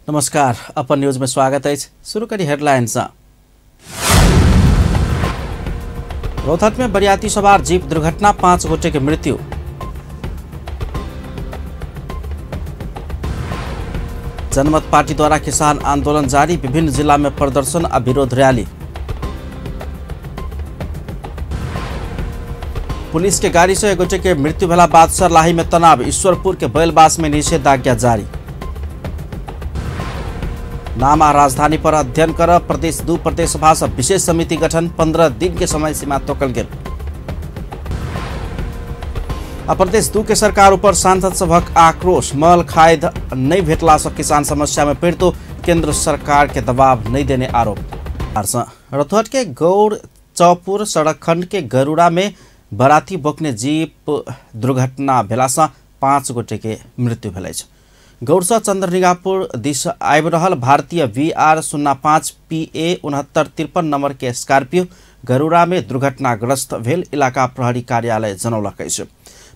नमस्कार, अपन न्यूज में स्वागत है। शुरू करी हेडलाइन से। रोहतक में बरियाती सवार जीप दुर्घटना, 5 गोटे के मृत्यु। जनमत पार्टी द्वारा किसान आंदोलन जारी, विभिन्न जिला में प्रदर्शन आ विरोध रैली। पुलिस के गाड़ी से एक गोटे के मृत्यु भेला बाद सरलाही में तनाव, ईश्वरपुर के बैलबास में निषेधाज्ञा जारी। नाम आ राजधानी पर अध्ययन कर प्रदेश 2 प्रदेश सभा से विशेष समिति गठन, 15 दिन के समय सीमा तोकल गेल। आ प्रदेश 2 के सरकार ऊपर सांसद सभक आक्रोश, मल खाद नहीं भेटला से किसान समस्या में पीड़ित, केंद्र सरकार के दबाव नहीं देने आरोप। रतहट के गौड़ चौपुर सड़क खंड के गरुड़ा में बराती बोकने जीप दुर्घटना भेला से 5 गोटे के मृत्यु भेल अछि। गौरसँ चंद्रनिगापुर दिस आबि रहल भारतीय VR 05 PA 6953 number के स्कॉर्पियो गरुड़ा में दुर्घटनाग्रस्त भेल इलाका प्रहरी कार्यालय जनौलक अछि।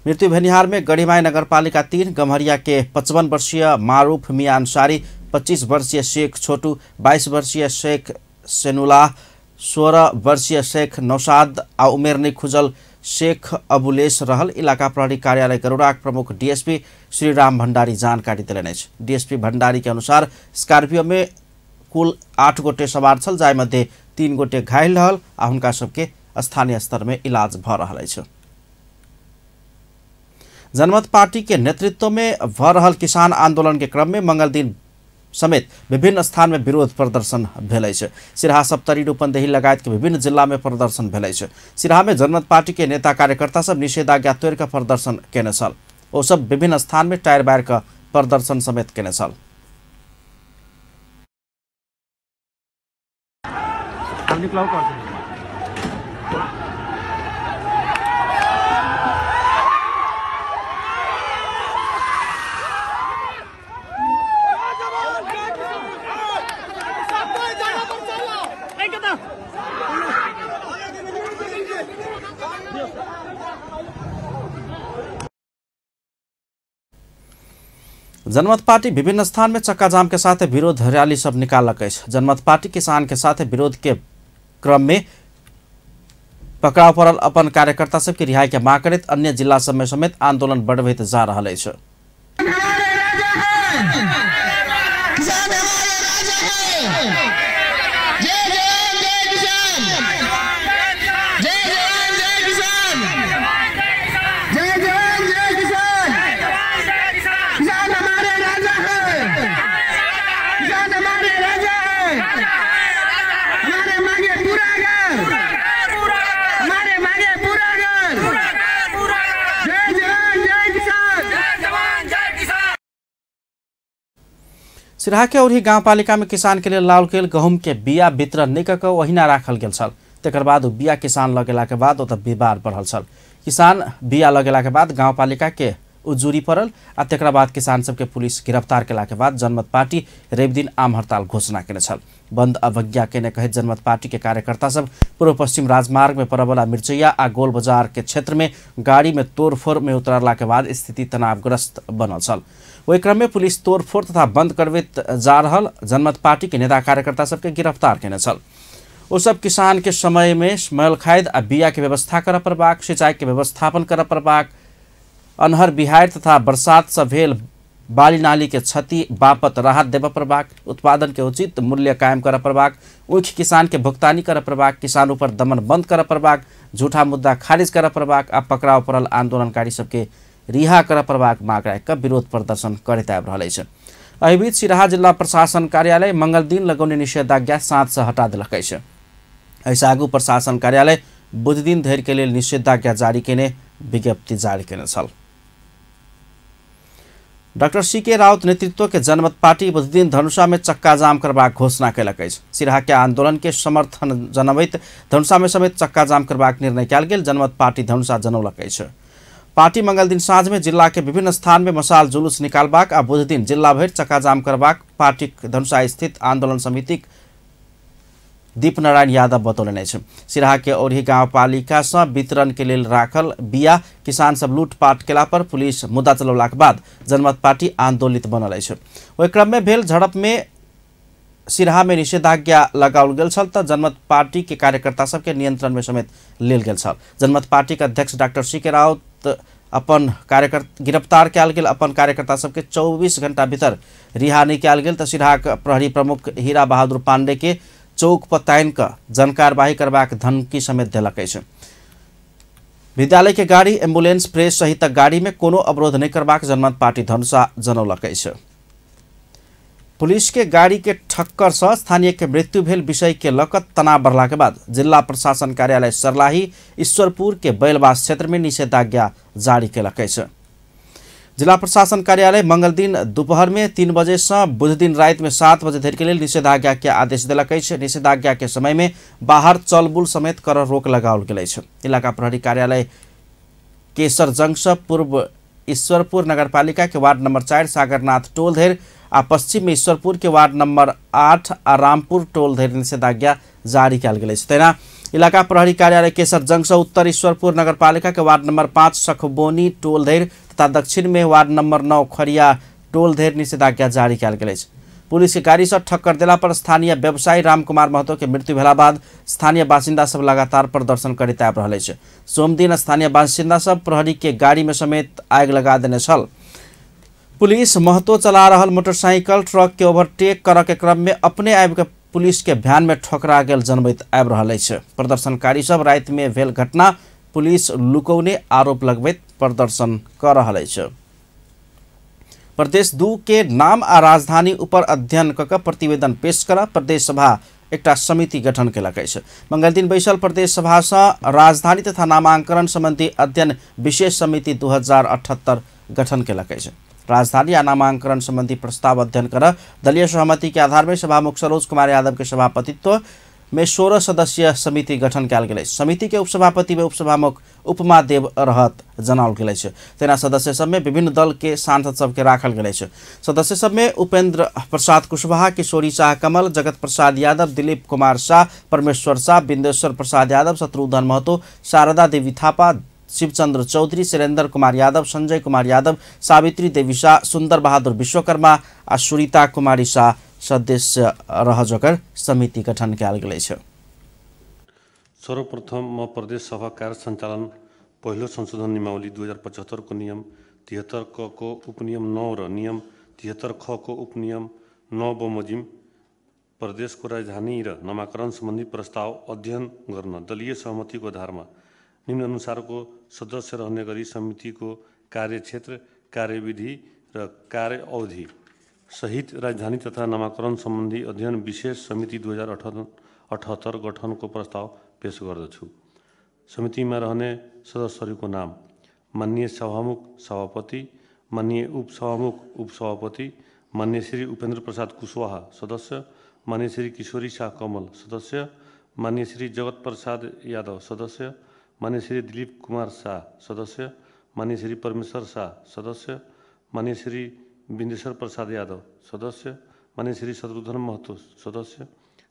मृत्यु भेनिहार में गढ़ीमाई नगरपालिका 3 गम्हरिया के 55 वर्षीय मारूफ मियां अंसारी, 25 वर्षीय शेख छोटू, 22 वर्षीय शेख सेनुलाह, 16 वर्षीय शेख नौशाद आ उमेर नहि खुजल शेख अबुलेश रहल इलाका प्रहरी कार्यालय गरुड़ाक प्रमुख डीएसपी श्रीराम भंडारी जानकारी देलनि अछि। डीएसपी भंडारी के अनुसार स्कॉर्पियो में कुल 8 गोटे सवार छल, जाहि मध्ये 3 गोटे घायल रहल आ हुनका सबके स्थानीय स्तर में इलाज भ रहल अछि। जनमत पार्टी के नेतृत्व में भ रहल किसान आंदोलन के क्रम में मंगल दिन समेत विभिन्न स्थान में विरोध प्रदर्शन भेल अछि। सिरहा, सप्तरी, रूपन्देही लगायत के विभिन्न जिला में प्रदर्शन भेल अछि। सिरहा में जनमत पार्टी के नेता कार्यकर्ता सब निषेधाज्ञा तोड़ि कऽ प्रदर्शन केने छल। ओ सब विभिन्न स्थान में टायर बारि कऽ प्रदर्शन समेत केने छल। जनमत पार्टी विभिन्न स्थान में चक्काजाम के साथ विरोध रैली सब निकालक अछि। जनमत पार्टी किसान के साथ विरोध के क्रम में पकड़ाव पड़ल अपन कार्यकर्ता सबके रिहाई के मांग करैत अन्य जिला सब में समेत आंदोलन बढ़बैत जा रहल अछि। सिरहा के औरही गाउँपालिका में किसान के लिए लाओल गेल गहुम के बिया वितरण नहि कऽ ओहिना राखल गेल छल। तकर बाद ओ बिया किसान लगेला के बाद ओतऽ विवाद बढ़ल छल। किसान बिया लगेला के बाद गाउँपालिका के उजुरी पड़ल आ तकर बाद किसान सबके पुलिस गिरफ्तार केला के बाद जनमत पार्टी रवि दिन आम हड़ताल घोषणा केने छल। बंद अवज्ञा केने कहैत जनमत पार्टी के कार्यकर्ता सब पूर्व पश्चिम राजमार्ग में पड़यवला मिर्चैया आ गोल बाजार के क्षेत्र में गाड़ी में तोड़फोड़ में उतरला के बाद स्थिति तनावग्रस्त बनल छल। ओहि क्रम में पुलिस तोड़फोड़ तथा बंद करबैत जा रहल जनमत पार्टी के नेता कार्यकर्ता सबके गिरफ्तार केने छल। ओ सब किसान के समय में मल खाद आ बिया के व्यवस्था करऽ पड़बाक, सिंचाई के व्यवस्थापन करऽ पड़बाक, अन्हर बिहार तथा बरसात से भेल बाली नाली के क्षति बापत राहत देबऽ पड़बाक, उत्पादन के उचित मूल्य कायम करऽ पड़बाक, ऊख किसान के भुगतानी करऽ पड़बाक, किसान ऊपर दमन बंद करऽ पड़बाक, झूठा मुद्दा खारिज करऽ पड़बाक आ पकड़ाव पड़ल आंदोलनकारी सबके रिहा करऽ पड़बाक मांग राखि कऽ विरोध प्रदर्शन करैत आबि रहल अछि। एहि बीच सिरहा जिला प्रशासन कार्यालय मंगल दिन लगौने निषेधाज्ञा 7 से हटा देलक अछि। एहिसँ आगू प्रशासन कार्यालय बुध दिन धरि के लेल निषेधाज्ञा जारी केने विज्ञप्ति जारी केने छल। Doctor CK. राउत नेतृत्व के जनमत पार्टी बुधदिन धनुषा में चक्काजाम करबाक घोषणा केलक अछि। सिरहा के आंदोलन के समर्थन जनबैत धनुषा में समेत चक्काजाम करबाक निर्णय कयल गेल जनमत पार्टी धनुषा जनौलक अछि। पार्टी मंगल दिन साँझ में जिला के विभिन्न स्थान में मशाल जुलूस निकालबाक आ बुधदिन जिला भरि चक्काजाम करबाक पार्टी धनुषा स्थित आंदोलन समितिक दीपनारायण यादव बतौलनि अछि। सिराहा के औरही गाउँपालिका सँ वितरण के लेल राखल बिया किसान सब लूटपाट केला पर पुलिस मुद्दा चलौलाक बाद जनमत पार्टी आंदोलित बनल अछि। ओहि क्रम में भेल झड़प में सिराहा में निषेधाज्ञा लगाओल गेल छल त जनमत पार्टी के कार्यकर्ता सबके नियंत्रण में समेत लेल गेल छल। जनमत पार्टी के अध्यक्ष डॉक्टर सी के राउत अपन कार्यकर्ता गिरफ्तार कयल गेल अपन कार्यकर्ता सबके 24 घंटा भीतर रिहा नहि कयल गेल त सिराहा के प्रहरी प्रमुख हीरा बहादुर पांडे के चौक पर तानि कऽ जनकारवाही करबाक धमकी समेत देलक अछि। विद्यालय के गाड़ी, एम्बुलेंस, प्रेस सहितक गाड़ी में कोनो अवरोध नहि करबाक जनमत पार्टी धनुषा जनौलक अछि। पुलिस के गाड़ी के ठक्कर से स्थानीय के मृत्यु भेल विषय के लऽ कऽ तनाव बढ़ला के बाद जिला प्रशासन कार्यालय सर्लाही ईश्वरपुर के बैलवास क्षेत्र में निषेधाज्ञा जारी केलक अछि। जिला प्रशासन कार्यालय मंगल दिन दोपहर में 3 बजे से बुध दिन रात में 7 बजे धरि के लेल निषेधाज्ञा के आदेश देलक अछि। निषेधाज्ञा के समय में बाहर चलबुल समेत कर रोक लगाओल गेल अछि। इलाका प्रहरी कार्यालय केसरजंग से पूर्व ईश्वरपुर नगरपालिका के वार्ड नंबर 4 सागरनाथ टोल धरि आ पश्चिम में ईश्वरपुर के वार्ड नंबर 8 आ रामपुर टोल धरि निषेधाज्ञा जारी कयल गेल अछि। तहिना इलाका प्रहरी कार्यालय केसरजंग से उत्तर ईश्वरपुर नगरपालिका के वार्ड नंबर 5 सखबोनी टोल धरि तथा दक्षिण में वार्ड नंबर 9 खरिया टोल धरि निषेधाज्ञा जारी कयल गेल अछि। पुलिस के गाड़ी से ठक्कर देला पर स्थानीय व्यवसायी रामकुमार महतो के मृत्यु भेला बाद स्थानीय बासिन्दा सब लगातार प्रदर्शन करैत आबि रहल अछि। सोमदिन स्थानीय बासिन्दा सब प्रहरी के गाड़ी में समेत आगि लगा देने छल। पुलिस महतो चला रहल मोटरसाइकिल ट्रक के ओवरटेक करऽ के क्रम में अपने आबि के पुलिस के भ्यान में ठोकरा गेल जनबैत आबि रहल अछि। प्रदर्शनकारी सब राति में भेल घटना पुलिस लुकौने आरोप लगबैत प्रदर्शन कऽ रहल अछि। प्रदेश 2 के नाम आ राजधानी ऊपर अध्ययन कऽ कऽ प्रतिवेदन पेश कर प्रदेश सभा एकटा समिति गठन केलक अछि। मंगलदिन बैसल प्रदेश सभा सँ राजधानी तथा नामांकन संबंधी अध्ययन विशेष समिति 2078 गठन केलक अछि। राजधानी आ नामांकन संबंधी प्रस्ताव अध्ययन कर दलीय सहमति के आधार में सभामुख सरोज कुमार यादव के सभापतित्व में 16 सदस्यीय समिति गठन कयल गेल अछि। समिति के उपसभापति में उपसभामुख उपमा देव रहत जनाओल गेल अछि। तहिना सदस्य सब में विभिन्न दल के सांसद सबके राखल गेल अछि। सदस्य सब में उपेंद्र प्रसाद कुशवाहा, किशोरी शाह कमल, जगत प्रसाद यादव, दिलीप कुमार शाह, परमेश्वर शाह, बिंदेश्वर प्रसाद यादव, शत्रुघ्न महतो, शारदा देवी थापा, शिवचंद्र चौधरी, शैलेन्द्र कुमार यादव, संजय कुमार यादव, सावित्री देवी शाह, सुंदर बहादुर विश्वकर्मा आ सुरीता कुमारी शाह सदस्य रह जोकर समिति गठन कयल गेल अछि। सर्वप्रथम म प्रदेश सभा कार्य सञ्चालन पहिलो संशोधन नियमावली 2075 को नियम 73 क को उपनियम 9 र नियम 73 ख को उपनियम 9 बमोजिम प्रदेशको राजधानी र नामाकरण सम्बन्धी प्रस्ताव अध्ययन गर्न दलीय सहमतिको आधारमा निम्नानुसारको सदस्य रहने गरी समितिको कार्यक्षेत्र, कार्यविधि र कार्य अवधि सहित राजधानी तथा नामाकरण सम्बन्धी अध्ययन विशेष समिति 2078 गठनको प्रस्ताव पेश गर्दछु। समितिमा रहने सदस्यहरूको नाम माननीय सभामुख सभापति, माननीय उपसभामुख उपसभापति, माननीय श्री उपेन्द्र प्रसाद कुशवाहा सदस्य, माननीय श्री किशोरी शाह कमल सदस्य, माननीय श्री जगत प्रसाद यादव सदस्य, माननीय श्री दिलीप कुमार शाह सदस्य, माननीय श्री परमेश्वर शाह सदस्य, माननीय श्री बिंदेश्वर प्रसाद यादव सदस्य, माननीय श्री शत्रुघ्न महतो सदस्य,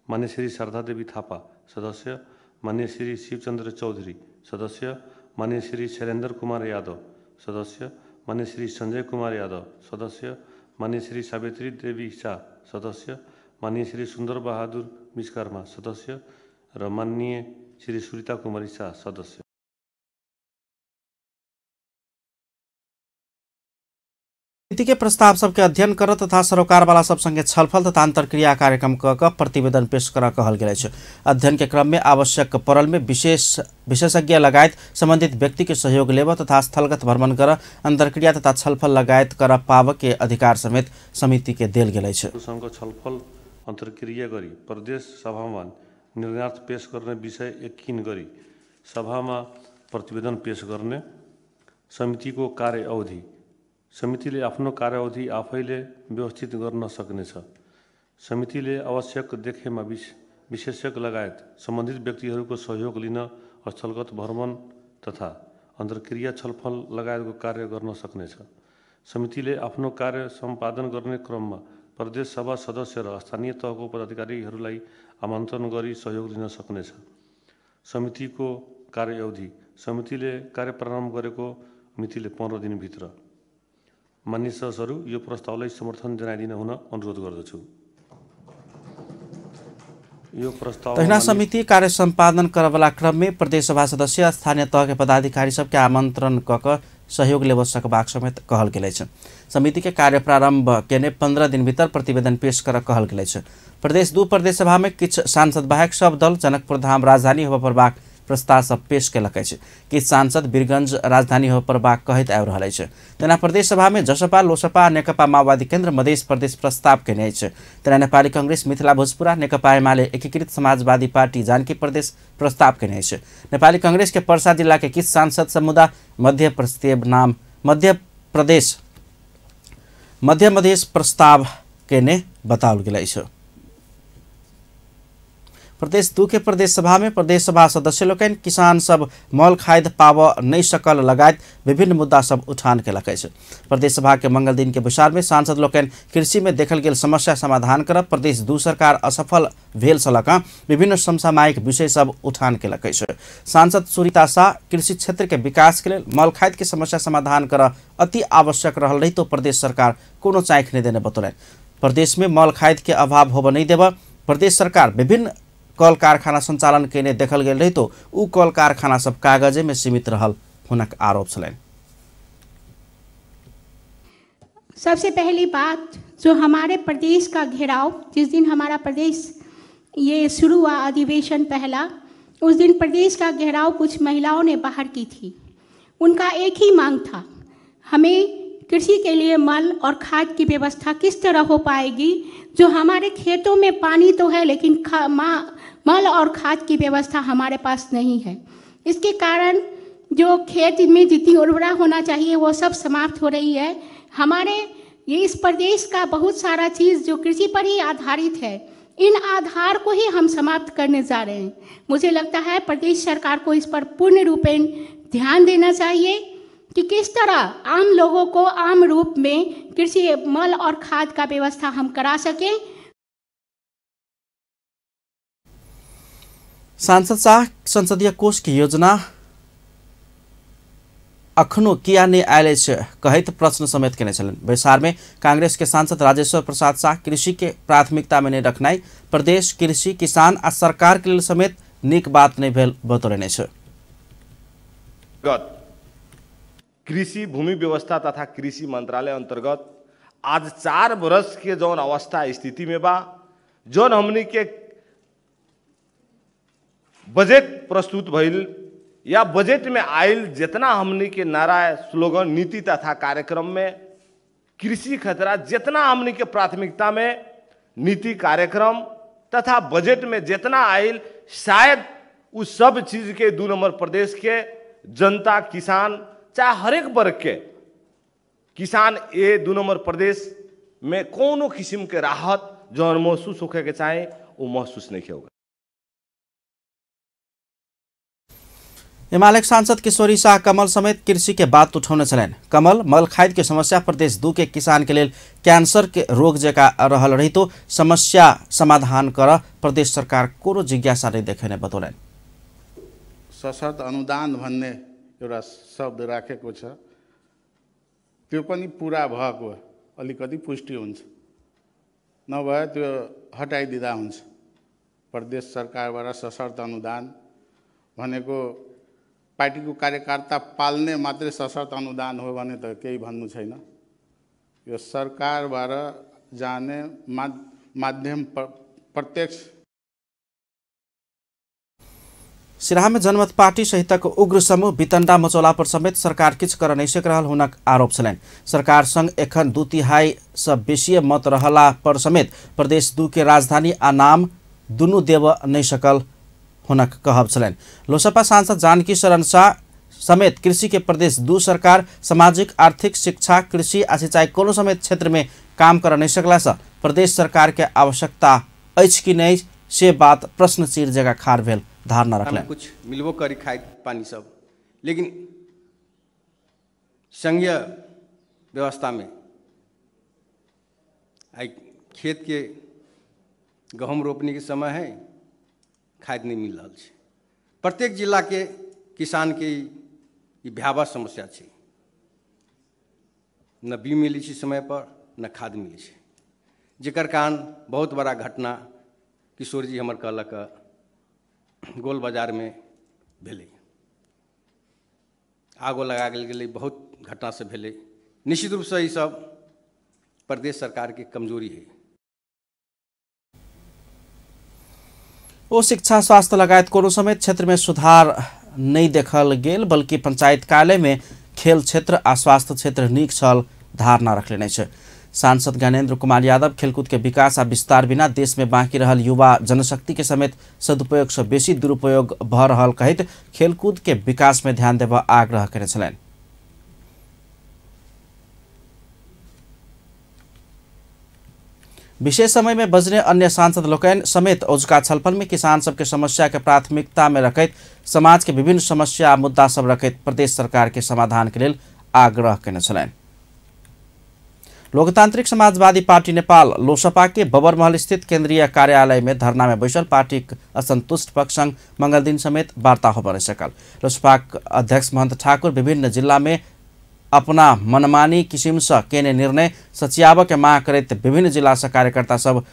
माननीय श्री शारदा देवी थापा सदस्य, माननीय श्री शिवचंद्र चौधरी सदस्य, माननीय श्री शैलेन्द्र कुमार यादव सदस्य, माननीय श्री संजय कुमार यादव सदस्य, माननीय श्री सावित्री देवी शाह सदस्य, माननीय श्री सुंदर बहादुर विश्वकर्मा सदस्य र माननीय श्री सुरीता कुमारी शाह सदस्य। समिति के प्रस्ताव सबके अध्ययन कर तथा सरोकारवाला सब संगे छलफल तथा अंतर्क्रिया कार्यक्रम क प्रतिवेदन पेश कर कहल गेल अछि। अध्ययन के क्रम में आवश्यक पड़ल में विशेषज्ञ लगायत संबंधित व्यक्ति के सहयोग लेब तथा स्थलगत भ्रमण कर अंतर्क्रिया तथा छलफल लगायत कर पाव के अधिकार समेत समिति के देल गेल अछि। सँग छलफल अन्तर्क्रिया गरी प्रदेश सभामा निर्णयार्थ पेश गर्ने विषय यकिन गरी सभामा प्रतिवेदन पेश गर्ने। समितिको कार्य अवधि समितिले आफ्नो कार्यावधि आफैले व्यवस्थित गर्न सक्नेछ। समितिले आवश्यक देखेमा विशेषज्ञ लगायत सम्बन्धित व्यक्तिहरूको सहयोग लिन स्थलगत भ्रमण तथा अन्तर्क्रिया छलफल लगायतको कार्य गर्न सक्नेछ। समितिले आफ्नो कार्य सम्पादन गर्ने क्रममा प्रदेश सभा सदस्य र स्थानीय तहको पदाधिकारीहरूलाई आमन्त्रण गरी सहयोग लिन सक्नेछ। समितिको कार्य अवधि समितिले कार्य प्रारम्भ गरेको मितिले 15 दिनभित्र। मान्य सदस्यहरू, यो प्रस्तावलाई समर्थन जनाइदिन हुन अनुरोध गर्दछु। यो प्रस्ताव तहिना समिति कार्य सम्पादन करवला क्रम में प्रदेश सभा सदस्य स्थानीय तह के पदाधिकारी सबके आमंत्रण क सहयोग लेब सकबाक समेत कहल गेल अछि। समिति के कार्य प्रारंभ केने 15 दिन भीतर प्रतिवेदन पेश कर कहल गेल अछि। प्रदेश 2 प्रदेश सभा में किछु सांसद बाहेक सब दल जनकपुर धाम राजधानी होबय पड़बाक प्रस्ताव सब पेश केलक अछि। किछु सांसद वीरगंज राजधानी होबय पड़बाक कहैत आबि रहल अछि। तेना प्रदेश सभा में जसपा, लोसपा, नेकपा माओवादी केन्द्र, मधेश प्रदेश प्रस्ताव केने अछि। तेना नेपाली कांग्रेस, मिथिला भोजपुरा, नेकपा एमाले, एकीकृत समाजवादी पार्टी, जानकी प्रदेश प्रस्ताव केने अछि। नेपाली कांग्रेस के पर्सा जिला के किछु सांसद समुदाय मध्य मधेश प्रस्ताव केने बताओल गेल अछि। प्रदेश 2 के प्रदेश सभा में प्रदेश सभा सदस्य लोकनि किसान सब मल खाद पाब नहीं सकल लगायत विभिन्न मुद्दा सब उठान केलक अछि। प्रदेश सभा के मंगल दिन के बैसार में सांसद लोकनि कृषि में देखल गेल समस्या समाधान करब प्रदेश 2 सरकार असफल भेल सलक विभिन्न समसामयिक विषय सब उठान केलक अछि। सांसद सुरीता शाह कृषि क्षेत्र के विकास के लेल मल खाद के समस्या समाधान कर अति आवश्यक रहल रहितो प्रदेश सरकार कोनो चाँखि नहीं देने बतौलनि। प्रदेश में मल खाद के अभाव होबय नहीं देब प्रदेश सरकार विभिन्न कल कारखाना संचालन केने देखल गेल रहितो उ कल कारखाना सब कागजे में सीमित रहल हुनक आरोप छलनि। सबसे पहली बात जो हमारे प्रदेश का घेराव, जिस दिन हमारा प्रदेश ये शुरू हुआ अधिवेशन पहला, उस दिन प्रदेश का घेराव कुछ महिलाओं ने बाहर की थी। उनका एक ही मांग था, हमें कृषि के लिए मल और खाद की व्यवस्था किस तरह हो पाएगी। जो हमारे खेतों में पानी तो है लेकिन मल और खाद की व्यवस्था हमारे पास नहीं है। इसके कारण जो खेत में जितनी उर्वरा होना चाहिए वो सब समाप्त हो रही है। हमारे ये इस प्रदेश का बहुत सारा चीज़ जो कृषि पर ही आधारित है, इन आधार को ही हम समाप्त करने जा रहे हैं। मुझे लगता है प्रदेश सरकार को इस पर पूर्ण रूपेण ध्यान देना चाहिए कि किस तरह आम लोगों को आम रूप में कृषि मल और खाद का व्यवस्था हम करा सकें। सांसद शाह संसदीय कोष की योजना अखनो किया नहीं आयल अछि कहैत प्रश्न समेत केने छलनि। बैसार में कांग्रेस के सांसद राजेश्वर प्रसाद शाह कृषि के प्राथमिकता में नहीं रखनाइ प्रदेश कृषि किसान आ सरकार के लेल समेत नीक बात नहीं भेल बतौलनि अछि। कृषि भूमि व्यवस्था तथा कृषि मंत्रालय अंतर्गत आज 4 वर्ष के जौन अवस्था स्थिति में बा, जौन हमनी के बजट प्रस्तुत भइल या बजट में आयल जितना हमनी के नारा स्लोगन नीति तथा कार्यक्रम में कृषि खतरा जितना हमनी के प्राथमिकता में नीति कार्यक्रम तथा बजट में जितना आयल, शायद उस सब चीज़ के 2 नंबर प्रदेश के जनता किसान चाहे हरेक वर्ग के किसान ए 2 नंबर प्रदेश में कोनो किस्म के राहत जो महसूस होखे के चाहे वो महसूस नहीं होगा। एमाले सांसद किशोरी शाह कमल समेत कृषि के बात उठौने छलनि। कमल मल खाद के समस्या प्रदेश 2 के किसान के लेल कैंसर के रोग जका रहल रहितो समस्या समाधान कर प्रदेश सरकार कोनो जिज्ञासा नहीं देखेने बतौलनि। सशर्त अनुदान भन्ने एउटा शब्द राखेको छ, त्यो पनि पुरा भएको अलिकति पुष्टि हुन्छ, नभए त्यो हटाइदिँदा हुन्छ। प्रदेश सरकारबाट सशर्त अनुदान भनेको पार्टीको कार्यकर्ता पाल्ने मात्रै सशर्त अनुदान हो भने त केही भन्नु छैन। यो सरकारबाट जाने माध्यम प्रत्यक्ष। सिराहा में जनमत पार्टी सहितक उग्र समूह वितंडा मचौला पर समेत सरकार किछु कर नहीं सक रहल हुनक आरोप छलनि। सरकार संग एखन 2/3 से बेसी मत रहला पर समेत प्रदेश 2 के राजधानी आ नाम दुनू देव नहीं सकल हुनक कहब छलनि। लोसपा सांसद जानकी शरण शाह समेत कृषि के प्रदेश 2 सरकार सामाजिक आर्थिक शिक्षा कृषि आ सिंचाई कोनो समेत क्षेत्र में काम कर नहीं सकला से प्रदेश सरकार के आवश्यकता अछि कि नहीं से बात प्रश्न चीर जगह खाड़ भेल धारणा रखलनि। कुछ मिलबो करी खाए पानी सब, लेकिन संघीय व्यवस्था में आई खेतके गहूम रोपनीके समय है, खाद नहि मिल रहल छै। प्रत्येक जिलाके किसानके ई भयावह समस्या छै। न बीज मिलै छै समय पर, न खाद मिलै छै, जकर कारण बहुत बड़ा घटना किशोरजी हमर कहलक गोल बाजारमे भेलै, आगो लगा गेल गेलै, बहुत घटना से भेलै। निश्चित रूपसँ ई सब प्रदेश सरकारके कमजोरी है। ओ शिक्षा स्वास्थ्य लगायत कोनो समेत क्षेत्र में सुधार नहीं देखल गेल, बल्कि पंचायत कार्यालय में खेल क्षेत्र आ स्वास्थ्य क्षेत्र नीक छल धारणा रखलेने छै। सांसद ज्ञानेन्द्र कुमार यादव खेलकूद के विकास आ विस्तार बिना देश में बाकी रहल युवा जनशक्ति के समेत सदुपयोग से बेसी दुरुपयोग भ रहल कहैत खेलकूद के विकास में ध्यान देबऽ आग्रह कयने छलनि। विशेष समय में बजने अन्य सांसद लोकनि समेत औजुका छलफल में किसान सबके समस्या के प्राथमिकता में रखैत समाज के विभिन्न समस्या आ मुद्दा सब रखैत प्रदेश सरकार के समाधान के लेल आग्रह कयने छलनि। लोकतांत्रिक समाजवादी पार्टी नेपाल लोसपा के बबरमहल स्थित केंद्रीय कार्यालय में धरना में बैसल पार्टी असंतुष्ट पक्ष संग मंगल दिन समेत वार्ता होबय नहि सकल। लोसपाक अध्यक्ष महंत ठाकुर विभिन्न जिला में अपना मनमानी किसिम से केने निर्णय सचियाबऽ के मांग करैत विभिन्न जिला से कार्यकर्ता सब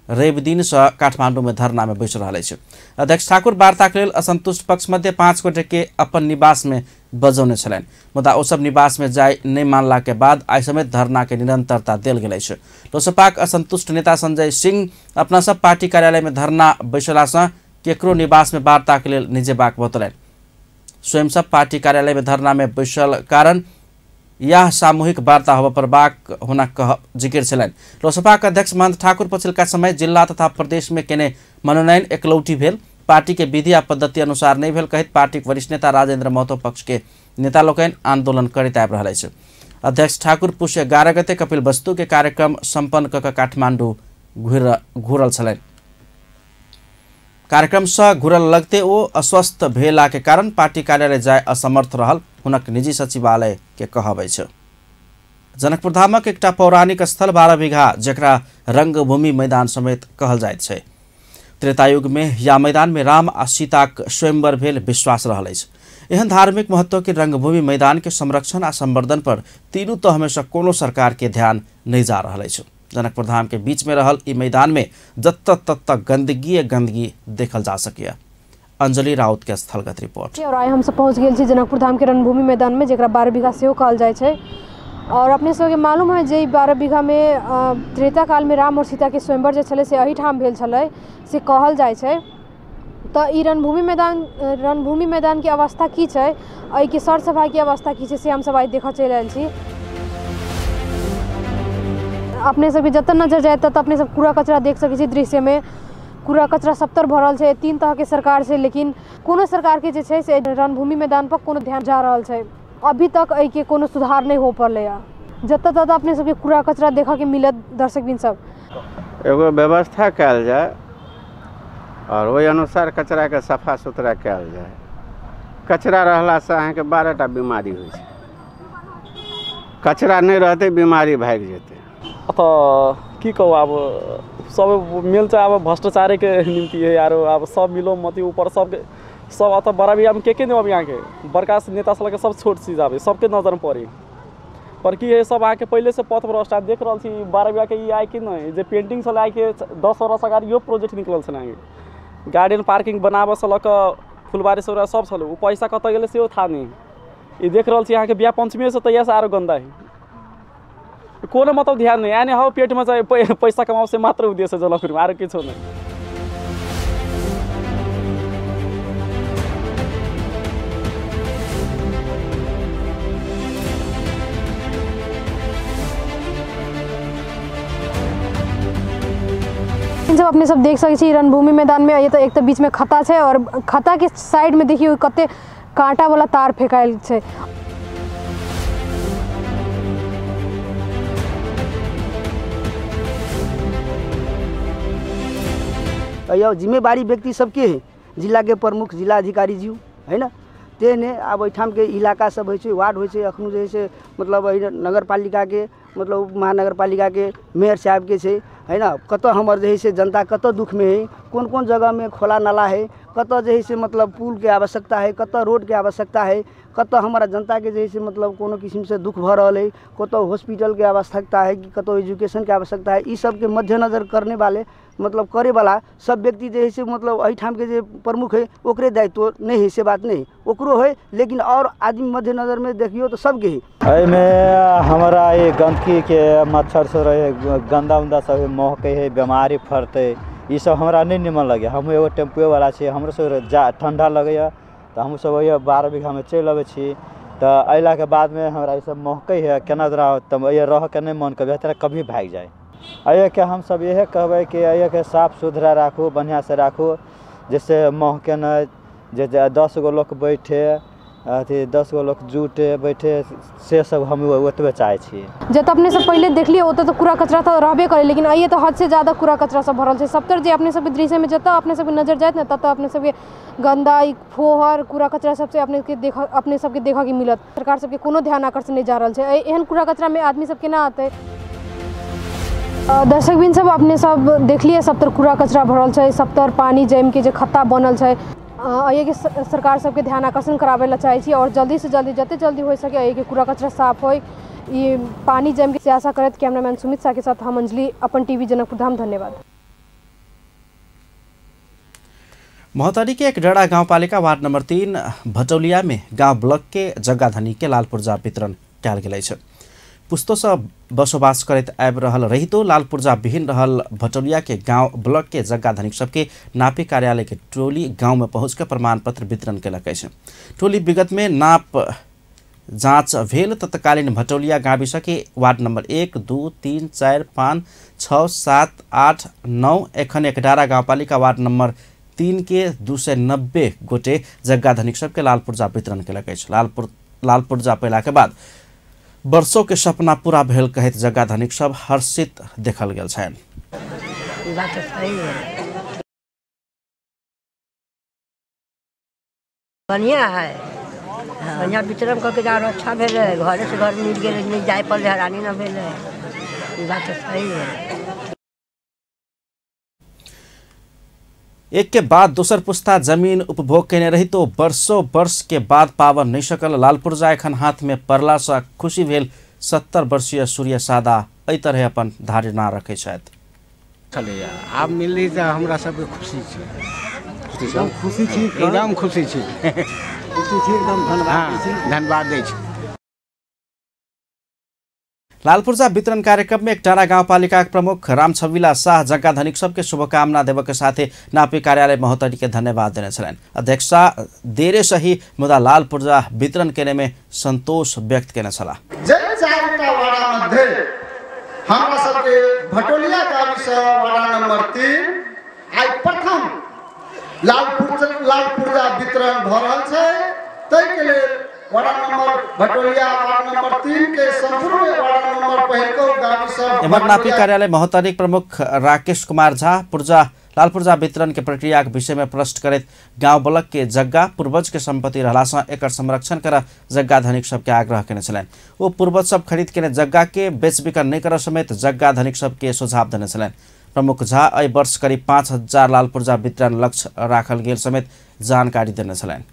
रवि दिन से काठमांडू में धरना में बैस रहल अछि। अध्यक्ष ठाकुर वार्ता के लेल असंतुष्ट पक्ष मध्य 5 गोटे के अपन निवास में बजौने छलनि, मुदा ओ सब निवास में जाय नहि मानला के बाद आइ समेत धरना के निरंतरता देल गेल अछि। लोसपाक असंतुष्ट नेता संजय सिंह अपना सब पार्टी कार्यालय में धरना बैसला से केकरो निवास में वार्ता के लेल नहि जेबाक बतौलनि। स्वयं सब पार्टी कार्यालय में धरना में बैसल कारण यह सामूहिक वार्ता होबय पड़बाक हुनक कह जिकिर छलनि। लोसपाक अध्यक्ष महंत ठाकुर पछिलका समय जिला तथा प्रदेश में केने मनोनयन एकलौटी भेल, पार्टी के विधि आ पद्धति अनुसार नहीं भेल कहैत पार्टीक वरिष्ठ नेता राजेंद्र महतो पक्ष के नेता लोकनि आंदोलन करैत आबि रहल अछि। अध्यक्ष ठाकुर पुष 11 गते कपिल वस्तु के कार्यक्रम सम्पन्न कऽ कऽ काठमांडू घुरल छलनि। कार्यक्रम से घुरल लगते ओ अस्वस्थ भेला के कारण पार्टी कार्यालय जाय असमर्थ रहल हुनक निजी सचिवालय के कहब अछि। जनकपुर धामक एकटा पौराणिक स्थल 12 बीघा जकरा रंगभूमि मैदान समेत कहल जाइत छै। त्रेतायुग में या मैदान में राम आ सीताक स्वयंवर भेल विश्वास रहल अछि। एहन धार्मिक महत्व के रंगभूमि मैदान के संरक्षण आ संवर्धन पर तीनू तह में से कोनो सरकार के ध्यान नहीं जा रहल अछि। जनकपुर धाम के बीच में रहल ई मैदान में जत्त तत्त गंदगी गंदगी देखल जा सकिया। अंजलि राउत के स्थलगत रिपोर्ट। और आइ हमसब पहुँच गेल छी जनकपुर धाम के रणभूमि मैदान में, जकरा 12 बीघा सेहो कहल जाइ छै। और अपने सबके मालूम है जे 12 बीघा में त्रेता काल में राम और सीता के स्वयंवर जे छलै से एहिठाम भेल छलै से कहल जाइ छै। तऽ ई रणभूमि मैदान के अवस्था की छै, एहिके सर सफाई के अवस्था की छै से हमसब आइ देखऽ चलि आयल छी। अपने सबके जतऽ नजर जाय ततऽ अपने सब कूड़ा कचरा देख सकै छी। दृश्य में कूड़ा कचरा सबतर भरल छै। 3 तरह के सरकार छै, लेकिन कोनो सरकार के जे छै से रणभूमि मैदान पर कोनो ध्यान जा रहल छै। अभी तक एहिके कोनो सुधार नहि हो पड़लै। जतऽ ततऽ अपने सबके कूड़ा कचरा देखऽ के मिलत। दर्शक बिन सब एगो व्यवस्था कयल जाय और ओहि अनुसार कचराके सफा सुथरा कयल जाय। कचरा रहलासँ अहाँके 12टा बीमारी होइ छै। कचरा नहि रहतै बीमारी भागि जेतै। तऽ की कहू, आब सब मिल चाहिँ अब भ्रष्टाचारके निम्ति है यार। आब सब मिलो मती ऊपर सबके सब अतः बड़ा बियाह के नहीं अब यहाँ के बड़का नेता से लगे सब छोट चीज आबे सबके नजर में पड़े। पर की है सब आके पहले से पथ भ्रष्टाचार देख रहा छी। 12 बीघा के ई आइ कि नहीं जे पेंटिंग से लाके 10 वर्ष अगाडि यो प्रोजेक्ट निकलल छलै। गार्डन पार्किंग बनाबऽ से लऽ कऽ फुलबारी सब सब छलै, ओ पैसा कतऽ गेलै सेहो थाहा नहीं। ई देख रहल छी अहाँके बियाह पंचमी से तहिया से आरो गन्दा है। कोनो मतलब ध्यान नहीं यानी how पेट में चाहिँ पैसा कमाओ से मात्र उद्देश्य जनकपुरमा आरो किछो नहीं। जब अपने सब देख सकै छी रणभूमि मैदान में ये तो एक तो बीच में खता छै और खता के साइड में देखियो कते कांटा वाला तार फेकायल छै। यो जिम्मेवारी व्यक्ति सबके है, जिला के प्रमुख जिला अधिकारी ज्यू हैन, तेहने आब एहिठामके इलाका सब होइ छै, वार्ड होइ छै, एखनो जे है से मतलब एहि नगरपालिकाके मतलब महानगरपालिकाके मेयर साहबके छै है न, कतऽ हमर जे है से जनता कतऽ दुखमे है, कोन कोन जगहमे खोला नाला है, कतऽ जे है से मतलब पुलके आवश्यकता है, कतऽ रोडके आवश्यकता है, कतऽ हमारा जनताके जे है से मतलब कोनो किसिमसँ दुख भऽ रहल है, कतऽ हॉस्पिटलके आवश्यकता है कि कतऽ एजुकेशनके आवश्यकता है, ई सबके मद्देनजर करने वाले मतलब करेवाला सब व्यक्ति जे है से मतलब एहिठामके जे प्रमुख है ओकरे दायित्व नहीं है, से बात नहीं, ओकरो है, लेकिन और आदमी मद्देनजरमे देखियौ तऽ सबके है। एहिमे हमरा ये गंदगीके मच्छर सब रहे, गंदा उन्दा सब महकै है, बीमारी फड़तै, ई सब हमरा नहि निमन लगैए। हमहूँ एगो टेम्पुएवला छी, हमरो सब जा ठंडा लगैए तऽ हमहूँ सब ओहि 12 बीघामे चलि अबै छी, तऽ अयलाके बादमे हमरा ई सब महकै है, केना रहब तऽ एहि रहऽके नहि मन करबै, तोरा कभी भागि जाइ। एहिके हमसब इएह कहबै कि एहिके साफ सुथरा राखू, बढ़िआँसँ राखू, जैसे महके नहि, जे 10 गो लोक बैठे, अथी 10 गो लोक जुटे बैठे, से सब हम ओतबे चाहै छी। जतऽ अपने सब पहिले देखलियै ओतऽ तऽ कूड़ा कचरा तऽ रहबे करै, लेकिन आइए तऽ हदसँ ज्यादा कूड़ा कचरा सब भरल छै। सबतर जे अपने सबके दृश्यमे जतऽ अपने सबके नजर जायत ने ततऽ अपने सबके गन्दा फोहर कूड़ा कचरा सबसे अपने सबके देखऽके मिलत। सरकार सबके कोनो ध्यान आकर्षण नहि जा रहल छै, एहन कूड़ा कचरामे आदमी सब केना अतै। दर्शक बिन सब अपने सब देखलियै सबतर कूड़ा कचरा भरल छै, सबतर पानि जमिके जे खत्ता बनल छै। एहिके सरकार सबके ध्यान आकर्षण कराबै लए चाहै छी और जल्दी से जल्दी जते जल्दी हो सके एहिके कूड़ा कचरा साफ होय, ई पानि जमिके से आशा करैत कैमरामैन सुमित शाह के साथ हम अंजलि, अपन टीवी जनकपुर धाम। धन्यवाद। महोत्तरी के एक डड़ा गाउँपालिका वार्ड नंबर 3 भटौलिया में गाँव ब्लॉक के जग्गाधनी के लाल पूर्जा वितरण कयल गेल अछि। पुस्तों बसोबास करैत आबि रहल रहितो लाल पूर्जा विहीन रहल भटौलिया के गांव ब्लॉक के जग्गा धनिक सबके नापी कार्यालय के टोली गांव में पहुँच के प्रमाण पत्र वितरण केलक अछि। टोली विगत में नाप जाँच भेल तत्कालीन भटौलिया गाविस के वार्ड नंबर 1 2 3 4 5 6 7 8 9 एखन एकडारा गाउँपालिका वार्ड नंबर 3 के 290 गोटे जग्गा धनिक सबके लाल पूर्जा वितरण केलक अछि। लाल पूर्जा पेला के बाद वर्षों के सपना पूरा भेल कहैत जग्गा धनिक सब हर्षित देखल गेल छनि। बात सही है, बढ़िया है, बढ़िया वितरण करके जा अच्छा भेलै, घरे से घर मिल गेलै, नहीं जाए पड़लै, हैरानी न भेलै, बात सही है। एक के बाद दोसर पुस्ता जमीन उपभोग केने रही तो वर्षों वर्ष के बाद पावन नहीं सकल लाल पुर्जा एखन हाथ में पड़ला से खुशी भेल 70 वर्षीय सूर्य सादा एहि तरह अपन धारणा रखै छथि। छलैया आब मिलली तऽ हमरा सबके खुशी छै, एकदम खुशी छी, एकदम खुशी छी, खुशी छी, एकदम धन्यवाद, धन्यवाद दै छी। लाल पूर्जा वितरण कार्यक्रम में एकटारा गाउँपालिका प्रमुख राम छविला शाह जग्गा धनिक सबके शुभकामना देव के साथे नापी कार्यालय महोत्तरी के धन्यवाद देने छलनि। अध्यक्ष शाह देरे सही मुदा लाल पूर्जा वितरण केने में संतोष व्यक्त केने छलाह। जे चारिटा वार्ड मध्ये हमरा सबके भटोलिया गामसँ वार्ड नंबर 3 आइ प्रथम लाल पूर्जा वितरण भऽ रहल छै, ताहिके लेल वार्ड नंबर भटोलिया वार्ड नंबर 3 के संपूर्ण वार्ड नंबर पहिलको गामसँ एमर नापी कार्यालय महोत्तरी प्रमुख राकेश कुमार झा लाल पूर्जा वितरण के प्रक्रिया के विषय में प्रश्न करैत गांव ब्लॉक के जग्गा पूर्वज के संपत्ति रहला से एकर संरक्षण कर जग्गा धनिक सबके आग्रह केने छलनि। ओ पूर्वज सब खरीद केने जग्गा के बेच बिकन नहीं कर समेत जग्गा धनिक सबके सुझाव देने छलनि। प्रमुख झा एहि वर्ष करीब 5000 लाल पूर्जा वितरण लक्ष्य राखल गेल समेत जानकारी देने छलनि।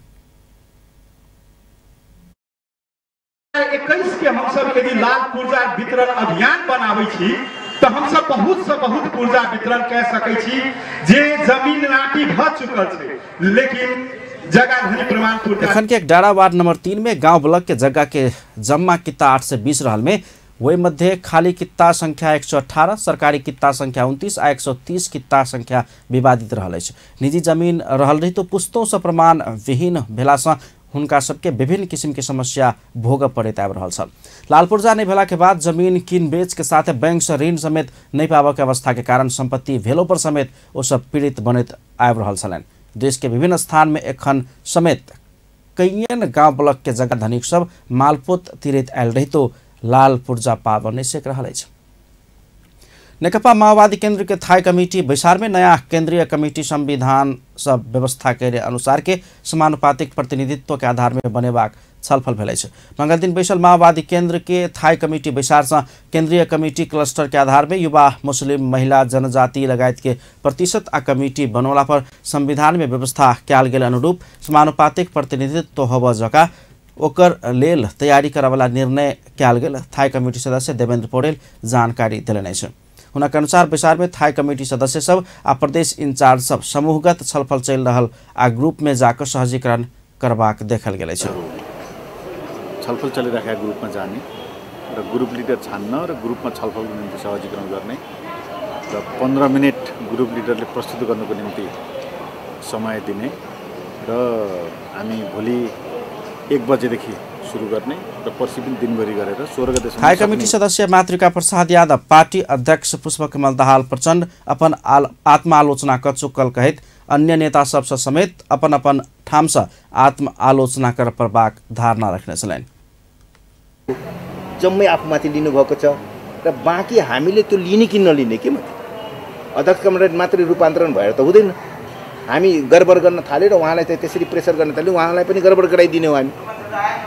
21 के हम सब यदि लाल पुर्जा वितरण अभियान बनाबै छी तो हम सब बहुत से बहुत पुर्जा वितरण कर सकै छी। जे जमीन नापी भ चुकल छै लेकिन जगह धनी प्रमाण पुर्जा एखन के एकडारा वार्ड नंबर 3 में गांव ब्लॉक के जगह के जम्मा कित्ता 820 रहल में वही मध्य खाली कित्ता संख्या 118, सरकारी कित्ता संख्या 29 आ 130 कित्ता संख्या विवादित रहल अछि। निजी जमीन रहल रही तो पुस्तों से प्रमाण विहीन भेला से हुनका सबके विभिन्न किसिम के समस्या भोग पड़ैत आबि रहल छल। लाल पुर्जा नहीं भेला के बाद जमीन किन बेच के साथ बैंक से ऋण समेत नहीं पाबऽ के अवस्था के कारण संपत्ति भेलो पर समेत ओ सब पीड़ित बनैत आबि रहल छलनि। देश के विभिन्न स्थान में एखन समेत कईयन गांव ब्लॉक के जगह धनिक सब मालपोत तिरैत आयल रहितो लाल पुर्जा पाबऽ नहि सकि रहल अछि। नेकपा माओवादी केंद्र के थाई कमिटी बैसार में नया केंद्रीय कमिटी संविधान सब व्यवस्था के अनुसार के समानुपातिक प्रतिनिधित्व के आधार में बनेबाक छलफल भेल अछि। मंगल दिन बैसल माओवादी केंद्र के थाई कमिटी बैसार से केंद्रीय कमिटी क्लस्टर के आधार में युवा, मुस्लिम, महिला, जनजाति लगायत के प्रतिशत आ कमिटी बनौला पर संविधान में व्यवस्था कयल गेल अनुरूप समानुपातिक प्रतिनिधित्व होबय जका ओकर लेल तैयारी करवला निर्णय कयल गेल थाई कमिटी सदस्य देवेंद्र पौडेल जानकारी देलनि अछि। हुनक अनुसार बैसार में थाई कमिटी सदस्य सब आ प्रदेश इंचार्ज सब समूहगत छलफल चलि रहल आ ग्रुप में जाकर सहजीकरण करबाक देखल गेल अछि। छलफल चलिराखेको ग्रुपमा जाने र ग्रुप लिडर छान्न र ग्रुपमा छलफलको निम्ति सहजीकरण गर्ने र 15 मिनेट ग्रुप लिडरले प्रस्तुत गर्नुको निम्ति समय दिने र हामी भोलि 1 बजेदेखि सुरु गर्ने र पर्सि पनि दिनभरि गरेर 16 गतेसम्म। थाई कमिटी सदस्य मातृका प्रसाद यादव पार्टी अध्यक्ष पुष्पकमल दाहाल प्रचण्ड अपन आत्मालोचना क चुकल कहैत अन्य नेता सबसँ समेत अपन अपन ठामसँ आत्मआलोचना कर पड़बाक धारणा रखने छलनि। जम्मै आफूमाथि लिनुभएको छ र बाँकी हामीले त्यो लिने कि नलिने के माथि अध्यक्ष कमरेड मात्रै रूपान्तरण भएर त हुँदैन। हामी गडबड गर्न थाल्यो र उहाँलाई चाहिँ त्यसरी प्रेसर गर्न थाल्यो, उहाँलाई पनि गडबड गराइदिने हो।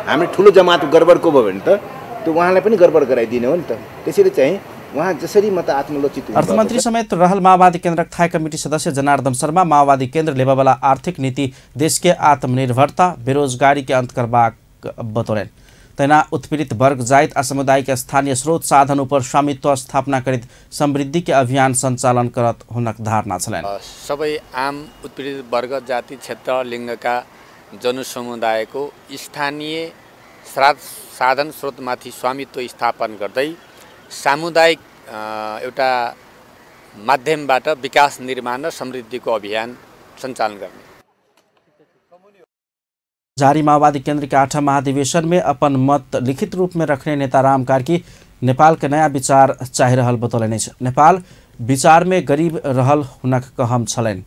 हामी ठुलो जमात गडबडको भयो भने त त्यो उहाँलाई पनि गडबड गराइदिने हो नि त। त्यसरी चाहिँ उहाँ जसरी म त आत्मलोचित। अर्थमन्त्री समेत रहल माओवादी केन्द्रक थाई कमिटी सदस्य जनार्दन शर्मा माओवादी केन्द्र लेबावाला आर्थिक नीति देश के आत्मनिर्भरता, बेरोजगारी के अंत करबाक बतौलनि। तहिना उत्पीड़ित वर्ग, जाति आ समुदाय के स्थानीय स्रोत साधन ऊपर स्वामित्व स्थापना करैत समृद्धि के अभियान संचालन करत हुनक धारणा छलनि। सबै आम उत्पीड़ित वर्ग, जाति, क्षेत्र, लिङ्गका जनसमुदायको स्थानीय साधन स्रोतमाथि स्वामित्व स्थापन गर्दै सामुदायिक एउटा माध्यमबाट विकास निर्माण र समृद्धिको अभियान सञ्चालन गर्ने। जारी माओवादी केंद्र के 8 महाधिवेशन में अपन मत लिखित रूप में रखने नेता राम कार्की नेपाल के नया विचार चाहि रहल बतौलनि अछि। नेपाल विचार में गरीब रहल हुनक कहम छलनि।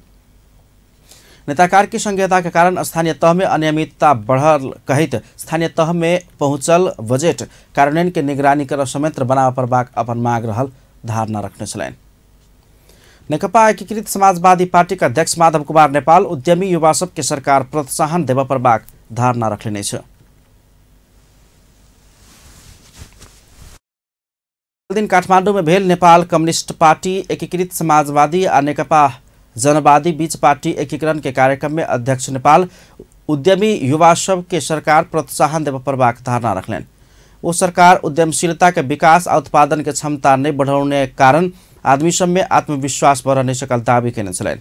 नेता कार्की संघीयता के कारण स्थानीय तह में अनियमितता बढ़ल कहैत स्थानीय तह में पहुँचल बजट कार्यान्वयन के निगरानी कर संयंत्र बनाबऽ पड़बाक अपन माग रहल धारणा रखने छलनि। नेकपा एकीकृत समाजवादी पार्टी के अध्यक्ष माधव कुमार नेपाल उद्यमी युवा सबके सरकार प्रोत्साहन देबऽ पड़बाक धारणा रखने अछि। दिन काठमाडौँ में भेल नेपाल कम्युनिस्ट पार्टी एकीकृत समाजवादी आ नेकपा जनवादी बीच पार्टी एकीकरण के कार्यक्रम में अध्यक्ष नेपाल उद्यमी युवा सब के सरकार प्रोत्साहन देबऽ पड़बाक धारणा रखलनि। वो सरकार उद्यमशीलता के विकास आ उत्पादन के क्षमता नहीं बढ़ौने कारण आदमी सब में आत्मविश्वास बढ़ नहीं सकल दावी केने छलनि।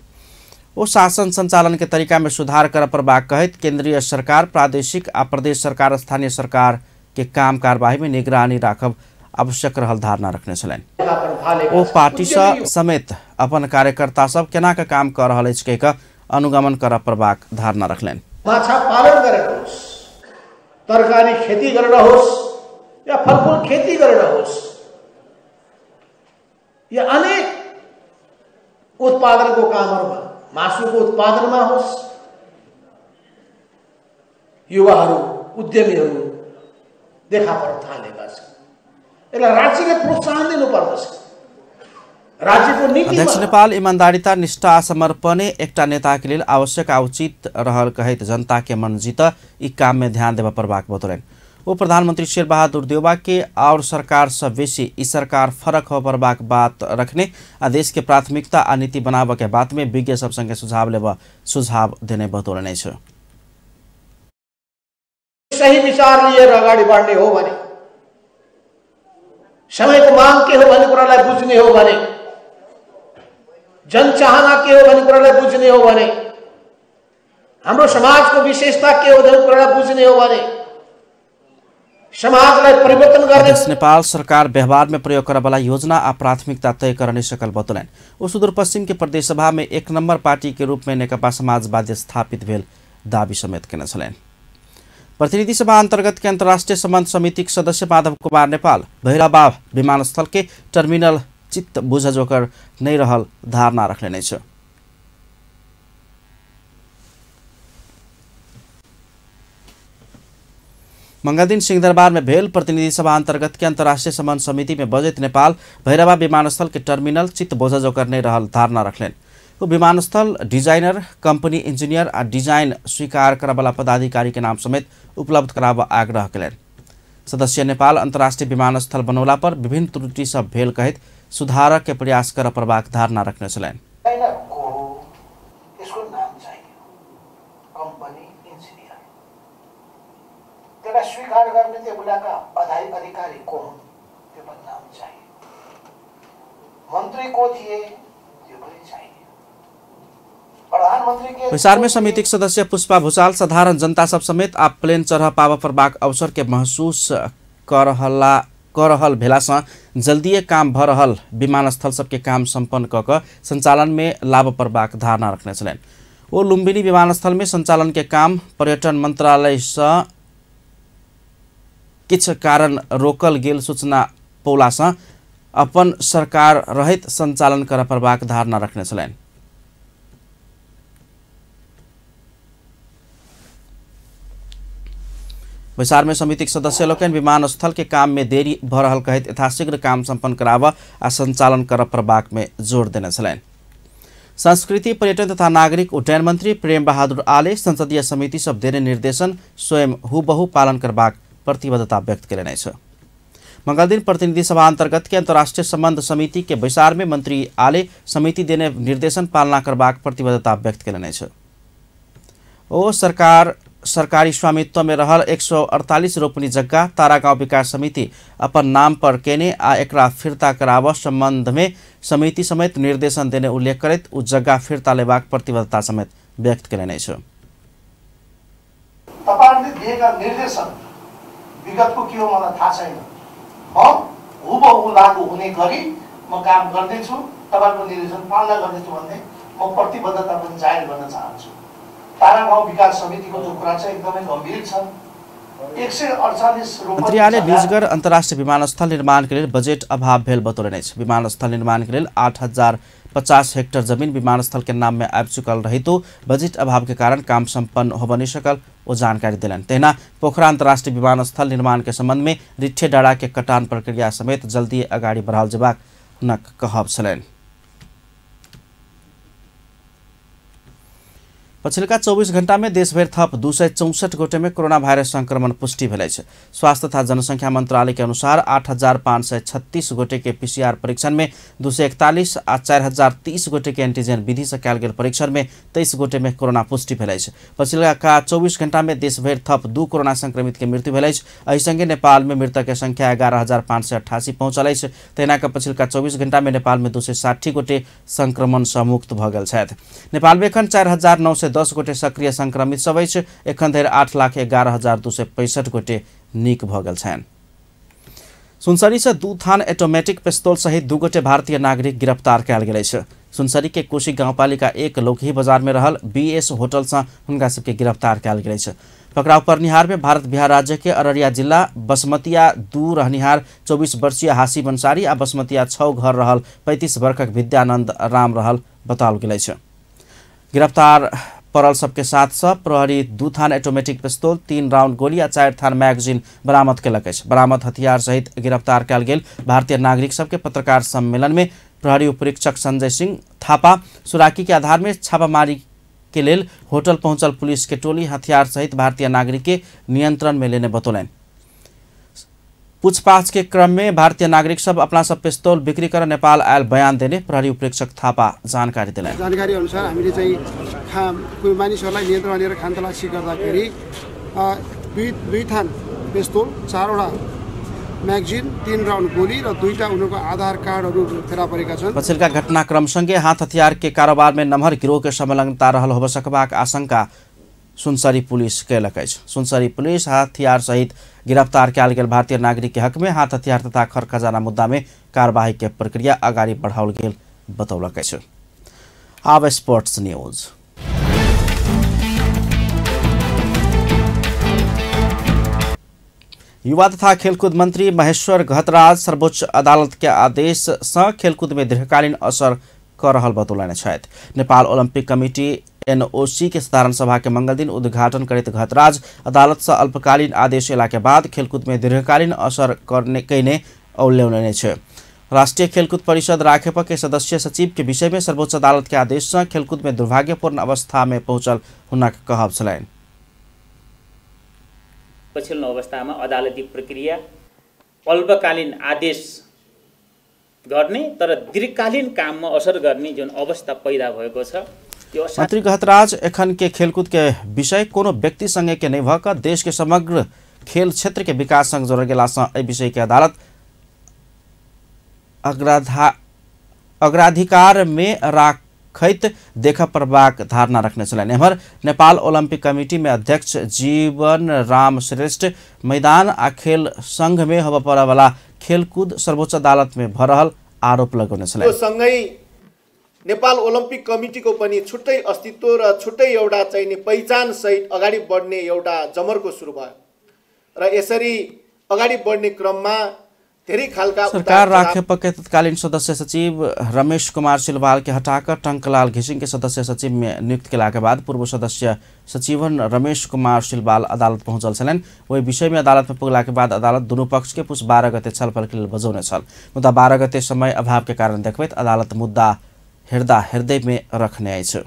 वो शासन संचालन के तरीका में सुधार कर पड़बाक कहैत केंद्रीय सरकार, प्रादेशिक आ प्रदेश सरकार, स्थानीय सरकार के काम कार्यवाही में निगरानी राखब आवश्यक रहल धारणा रखने छलनि। ओ पार्टी सँ समेत अपन कार्यकर्ता सब केना के काम कर रहल अछि कहि अनुगमन कर पड़बाक धारणा रखलनि। माछा पालन गरेर होस्, तरकारी खेती गरेर होस् या फलफूल खेती गरेर होस् या अनेक उत्पादनको कामहरुमा, मासुको उत्पादनमा होस्, युवाहरू उद्यमीहरू देखा पर्न थालेका छन्। यसलाई राज्यले प्रोत्साहन दिनुपर्दछ। राज्यको नीति। अध्यक्ष नेपाल ईमानदारिता, निष्ठा, समर्पण एकटा नेता के लेल आवश्यक आ उचित रहल कहैत जनता के मन जीत ई काम में ध्यान देबऽ पड़बाक बतौलनि। वो प्रधानमंत्री शेरबहादुर देउवा के और सरकार से बेसी ई सरकार फरक हो पड़बाक बात रखने आ देश के प्राथमिकता आ नीति बनाबऽ के बात में विज्ञ सब संगे सुझाव लेबऽ सुझाव देने बतौलनि अछि। सही विचार लिएर अगाडि बढ्ने हो भने, समयको माग के हो भन्ने कुरालाई बुझ्ने हो भने, जनचाहना के हो भन्ने कुरालाई बुझ्ने हो भने, हाम्रो समाजको विशेषता के हो भन्ने कुरालाई बुझ्ने हो भने, समाजलाई परिवर्तन गर्ने। नेपाल सरकार व्यवहार में प्रयोग करवाला योजना आ प्राथमिकता तय करने सकल बतौलनि। ओ सुदूरपश्चिम के प्रदेश सभा में 1 नंबर पार्टी के रूप में नेकपा समाजवादी स्थापित भेल दावी समेत केने छलनि। प्रतिनिधि सभा अंतर्गत के अंतर्राष्ट्रीय संबंध समिति के सदस्य माधव कुमार नेपाल भैरहवा विमानस्थल के टर्मिनल चित्त बुझ जोकर नहीं रहल धारणा रखलेने अछि। मंगलदिन सिंहदरबार में भेल प्रतिनिधि सभा अंतर्गत के अंतर्राष्ट्रीय संबंध समिति में बजट नेपाल भैरवा विमानस्थल के टर्मिनल चित्त बोझ जोकर नहीं रहल धारणा रखलेन। ओ विमानस्थल डिजाइनर, कंपनी इंजीनियर आ डिजाइन स्वीकार करबला पदाधिकारी के नाम समेत उपलब्ध कराब आग्रह कयलनि। सदस्य नेपाल अंतर्राष्ट्रीय विमानस्थल बनौला पर विभिन्न त्रुटि सब भेल कहैत सुधारक के प्रयास कर पड़बाक धारणा रखने छलनि। स्वीकार गर्ने त्यो बेलाका अधिकारी को हुन् त्यो पनि नाम चाहियो, मन्त्री को थिए त्यो पनि चाहियो, प्रधानमन्त्री के। बैसार में समितिक सदस्य पुष्पा भूषाल साधारण जनता सब समेत आप प्लेन चढ़ पाब पड़बाक अवसर के महसूस कर रहल भेला सँ जल्दीए काम भ रहल विमानस्थल सबके काम सम्पन्न क क संचालन में लाभ पड़बाक धारणा रखने छलनि। ओ लुम्बिनी विमानस्थल में संचालन के काम पर्यटन मंत्रालय सँ किछु कारण रोकल गेल सूचना पौलासँ अपन सरकार रहित संचालन कर पड़बाक धारणा रखने छलनि। बैसार में समितिक सदस्य लोकनि विमानस्थल के काम में देरी भ रहल कहैत यथाशीघ्र काम सम्पन्न कराब आ संचालन कर पड़बाक में जोर देने छलनि। संस्कृति, पर्यटन तथा नागरिक उड्डयन मंत्री प्रेम बहादुर आले संसदीय समिति सब देने निर्देशन स्वयं हुबहु पालन करबाक प्रतिबद्धता व्यक्त कयलनि अछि। मंगलदिन प्रतिनिधि सभा अंतर्गत के अंतर्राष्ट्रीय संबंध समिति के बैसार में मंत्री आले समिति देने निर्देशन पालना करबाक प्रतिबद्धता व्यक्त कयलनि अछि। ओ सरकारी स्वामित्व में रहल 148 रोपनी जग्गा तारागांव विकास समिति अपन नाम पर केने आ एकरा फिर्ता कराबऽ संबंध में समिति समेत निर्देशन देने उल्लेख करैत ओ जग्गा फिर्ता लेबाक प्रतिबद्धता समेत व्यक्त कयलनि अछि। तपाईहरुले दिएका निर्देशन विगतको के हो मलाई थाहा छैन, म हुबहु लागू हुने गरी म काम गर्दैछु, तपाईहरुको निर्देशन पालना गर्दैछु भन्ने म प्रतिबद्धता पनि जाहेर गर्न चाहन्छु। तारागाउँ विकास समितिको जो कुरा छ एकदमै गम्भीर छ। 148 मन्त्री आले निजगढ अन्तर्राष्ट्रिय विमानस्थल निर्माणको लेल बजेट अभाव भेल बतौलनि अछि। विमानस्थल निर्माणको लेल 8050 हेक्टर जमीन विमानस्थल के नाम में आबि चुकल रहितो बजेट अभाव के कारण काम सम्पन्न होब नहि सकल ओ जानकारी देलनि। तहिना पोखरा अन्तर्राष्ट्रिय विमानस्थल निर्माण के संबंध में रिठे डाँडा के कटान प्रक्रिया समेत जल्दी अगाडि बढ़ाओल जेबाक हुनक कहब छलनि। पछिल्का 24 घण्टा में देशभरि थप 264 गोटे में कोरोना वायरस संक्रमण पुष्टि भेल अछि। स्वास्थ्य तथा जनसंख्या मंत्रालय के अनुसार 8536 गोटे के पीसीआर परीक्षण में 241 आ 4030 गोटे के एंटीजन विधि से कयल गेल परीक्षण में 23 गोटे में कोरोना पुष्टि भेल अछि। पछिल्का 24 घण्टा में देशभरि थप 2 कोरोना संक्रमित के मृत्यु भेल अछि। एहि संगे नेपाल में मृतक के संख्या 11588 पहुंचल अछि। तहिना के पछिल्का 24 घण्टा में नेपाल में 260 गोटे संक्रमण सँ मुक्त भऽ गेल छथि। नेपाल में एखन 4910 गोटे सक्रिय संक्रमित सब अछि। एखन धरि 8,11,265 गोटे नीक भऽ गेल छनि। सुनसरी से 2 थान ऑटोमेटिक पिस्तौल सहित 2 गोटे भारतीय नागरिक गिरफ्तार कयल गेल अछि। सुनसरी के कोशी गाउँपालिका 1 लौकही बाजार में रहल बीएस होटल से हुनका सबके गिरफ्तार कयल गेल अछि। पकड़ाव पड़निहार में भारत बिहार राज्य के अररिया जिला बसमतिया 2 रहनिहार 24 वर्षीय हासिम अंसारी आ बसमतिया 6 घर रहल 35 वर्षक विद्यानंद राम रहल बताओल गेल अछि। गिरफ्तार पड़ल सबके साथ सँ प्रहरी 2 थान ऑटोमेटिक पिस्तौल, 3 राउंड गोली आ 4 थान मैगजीन बरामद केलक अछि। बरामद हथियार सहित गिरफ्तार कयल गेल भारतीय नागरिक सबके पत्रकार सम्मेलन में प्रहरी उपरीक्षक संजय सिंह थापा सुराकी के आधार में छापामारी के लेल होटल पहुंचल पुलिस के टोली हथियार सहित भारतीय नागरिक के नियंत्रण में लेने बतौलनि। पूछताछ के क्रम में भारतीय नागरिक सब अपना सब पिस्तौल बिक्री कर नेपाल आयल बयान देने प्रहरी उपरीक्षक थापा जानकारी दिलाए। जानकारी अनुसार हामीले चाहिँ कोही मानिसहरूलाई नियन्त्रण लिएर खानतलासी गर्दाखेरि दुई थान पिस्तौल, 4 वटा म्यागजिन, 3 राउन्ड गोली र 2टा उनीहरूको आधार कार्डहरू फेला परेका छन्। पछिल्का घटनाक्रमसँगै हात हतियार के कारोबार में नमहर गिरोह के संलग्नता रहल होब सकबाक आशंका सुनसरी पुलिस कयलक अछि। सुनसरी पुलिस हथियार सहित गिरफ्तार कयल गेल भारतीय नागरिक के हक में हाथ हथियार तथा खर खजाना मुद्दा में कार्यवाही के प्रक्रिया अगाडि बढ़ाओल गेल बतौलक अछि। आब स्पोर्ट्स न्यूज। युवा तथा खेलकूद मंत्री महेश्वर घतराज सर्वोच्च अदालत के आदेश से खेलकूद में दीर्घकालीन असर कर रहल बतौलनि छथि। नेपाल ओलंपिक कमिटी एनओसी के साधारण सभा के मंगल दिन उद्घाटन करैत घतराज अदालत से अल्पकालीन आदेश एला के बाद खेलकूद में दीर्घकालीन असर करने कयने औल्याउने छै। राष्ट्रिय खेलकूद परिषद राखेप के सदस्य सचिव के विषय में सर्वोच्च अदालत के आदेश से खेलकूद में दुर्भाग्यपूर्ण अवस्था में पहुंचल हुनक कहब छलनि। पछिल्लो अवस्थामा अदालती प्रक्रिया अल्पकालीन आदेश गर्ने तर दीर्घकालीन काममा असर गर्ने जुन अवस्था पैदा भएको छ। मंत्री घतराज एखन के खेलकूद के विषय कोनो व्यक्ति संगे के नहीं भक देश के समग्र खेल क्षेत्र के विकास संग जोड़ल गेला से एहि विषय के अदालत अग्राधिकार में राखैत देख पड़बाक धारणा रखने छलनि। एम्हर नेपाल ओलंपिक कमिटी में अध्यक्ष जीवन राम श्रेष्ठ मैदान आ खेल संघ में होबय पड़य वाला खेलकूद सर्वोच्च अदालत में भ रहल आरोप लगौने छलनि। सँगै नेपाल ओलम्पिक कमिटीको पनि छुट्टै अस्तित्व र छुट्टै एउटा चाहिने पहिचान सहित अगाडि बढ्ने एउटा जमर्को सुरु भयो र यसरी अगाडि बढ्ने क्रममा धेरै खालका सरकार राखेप के तत्कालीन सदस्य सचिव रमेश कुमार सिलवाल के हटाकर टंकलाल घिसिंग के सदस्य सचिव में नियुक्त केला के बाद पूर्व सदस्य सचिव रमेश कुमार सिलवाल अदालत पहुंचल छलनि। ओहि विषय में अदालत में पुगला के बाद अदालत दुनू पक्ष के पुस 12 गते छलफल के लेल बजौने छल, मुदा 12 गते समय अभाव के कारण देखबैत अदालत मुद्दा हृदय हृदय में रखने अछि।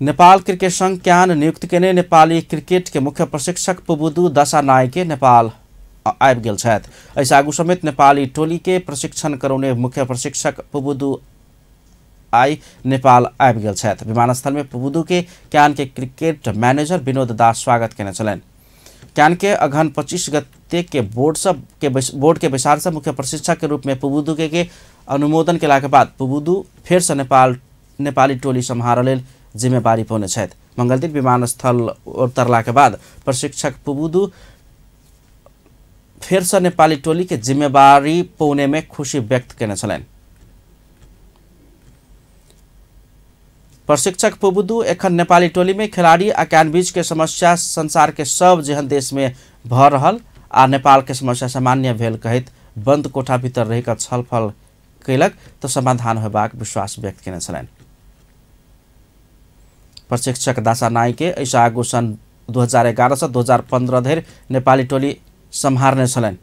नेपाल क्रिकेट संघ क्यान नियुक्त केने नेपाली क्रिकेट के मुख्य प्रशिक्षक पुबुदु दशानायके नेपाल आबि गेल छथि। एहिसँ आगू समेत नेपाली टोली के प्रशिक्षण करौने मुख्य प्रशिक्षक पुबुदु आई नेपाल आबि गेल छथि। विमानस्थल में पुबुदु के क्यान के क्रिकेट मैनेजर विनोद दास स्वागत केने छलनि। क्यान के अगहन 25 गते के बोर्ड के बैसार से मुख्य प्रशिक्षक के रूप में पुबुदु के अनुमोदन केला के बाद पुबुदु फेर से नेपाली टोली सम्हारऽ लेल जिम्मेवारी पौने छथि। मंगलदिन विमानस्थल उतरला के बाद प्रशिक्षक पुबुदु फेर से नेपाली टोली के जिम्मेवारी पौने में खुशी व्यक्त केने छलनि। प्रशिक्षक पुबुदु एखन नेपाली टोली में खिलाड़ी आ क्यानबीज के समस्या संसार के सब जेहन देश में भ रहल आ नेपाल के समस्या सामान्य भेल कहैत बंद कोठा भीतर रहि कऽ छलफल कयलक तऽ समाधान होयबाक विश्वास व्यक्त केने छलनि। प्रशिक्षक दासानाई के एहिसँ आगू सन् 2011 से 2015 धरि नेपाली टोली सम्हारने छलनि।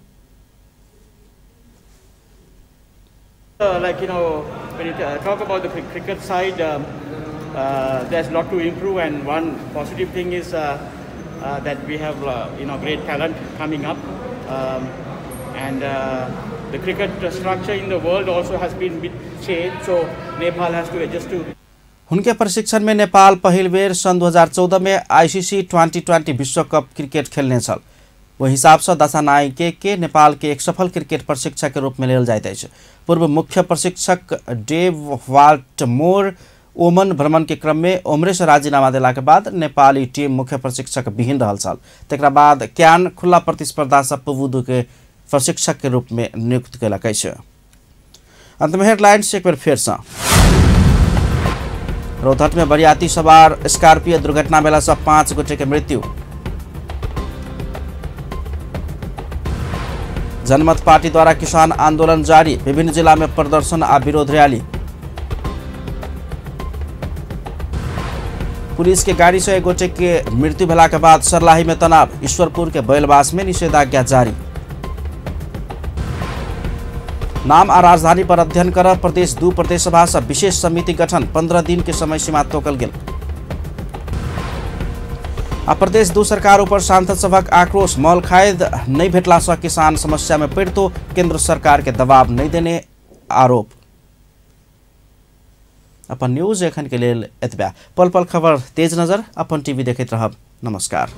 Like you know, when you talk about the cricket side, there's a lot to improve, and one positive thing is that we have you know, great talent coming up, and the cricket structure in the world also has been bit changed, so Nepal has to adjust to. हुनके प्रशिक्षण में नेपाल पहिल बेर सन् 2014 में ICC 2020 विश्व cup cricket खेलने छल। ओहि हिसाब से दशानायके के नेपाल के एक सफल क्रिकेट प्रशिक्षक के रूप में लेल जाइत अछि। पूर्व मुख्य प्रशिक्षक डेव वाल्टमोर ओमन भ्रमण के क्रम में ओमरे से राजीनामा देला के बाद नेपाली टीम मुख्य प्रशिक्षक विहीन रहल छल। तकरा बाद क्यान खुला प्रतिस्पर्धा से पुबुदु के प्रशिक्षक के रूप में नियुक्त कयलक अछि। अंत में हेडलाइंस एक बेर फेर से। रौतहट में बरियाती सवार स्कॉर्पियो दुर्घटना भेला से 5 गोटे के मृत्यु। जनमत पार्टी द्वारा किसान आंदोलन जारी, विभिन्न जिला में प्रदर्शन आ विरोध रैली। पुलिस के गाड़ी से एक गोटे के मृत्यु भेला के बाद सरलाही में तनाव, ईश्वरपुर के बैलवास में निषेधाज्ञा जारी। नाम आ राजधानी पर अध्ययन कर प्रदेश 2 प्रदेश सभा से विशेष समिति गठन, 15 दिन के समय सीमा तोकल गेल। आ प्रदेश 2 सरकार ऊपर सांसद सभक आक्रोश, मल खाद नहीं भेटला से किसान समस्या में पड़ितो केंद्र सरकार के दबाव नहीं देने आरोप। अपन न्यूज एखन के लेल एतबे। पल पल खबर तेज नजर अपन टीवी देखैत रहब। नमस्कार।